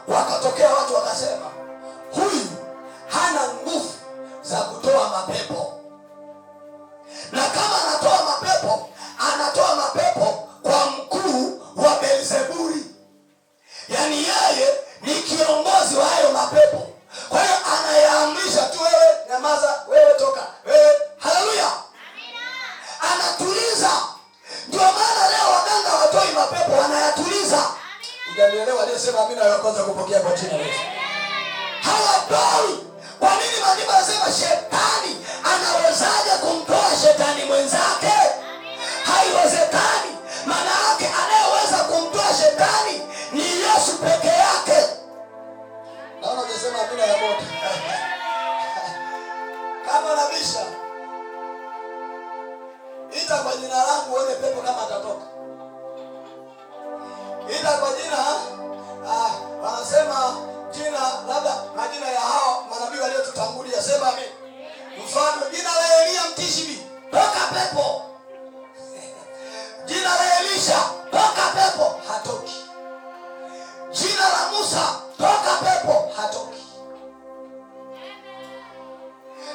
Wakatokea watu wakasema, huyu hana nguvu za kutoa mapepo, na kama anatoa mapepo, anatoa mapepo kwa mkuu wa Beelzebuli, yaani yeye ni kiongozi wa hayo mapepo. Kwa hiyo anayaamrisha tu, wewe nyamaza, wewe toka, wewe. Haleluya, anatuliza. Ndio maana leo waganga watoi mapepo, wanayatuliza. Hujanielewa? Aliyesema amina ya kwanza kupokea kwa jina la Yesu. Hawatoi. Kwa nini? Maandiko yanasema shetani anawezaje kumtoa shetani mwenzake? Haiwezekani. Maana yake anayeweza kumtoa shetani ni Yesu peke yake. Naona hujasema amina ya moto. Kama nabisha, ita kwa jina langu uone pepo kama atatoka. Ita kwa jina wanasema jina labda majina ya hao manabii waliotutangulia, sema amen. Mfano jina la Elia Mtishibi, toka pepo. Jina la Elisha, toka pepo, hatoki. Jina la Musa, toka pepo, hatoki.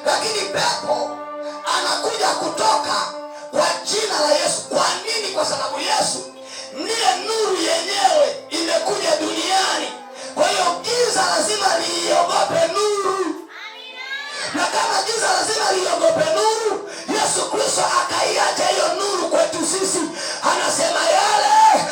Lakini pepo anakuja kutoka kwa jina la Yesu. Kwa nini? Kwa sababu Yesu ndiye nuru yenyewe imekuja duniani. Kwa hiyo giza lazima liiogope nuru, na kama giza lazima liogope nuru, Yesu Kristo akaiacha hiyo nuru kwetu sisi. Anasema yale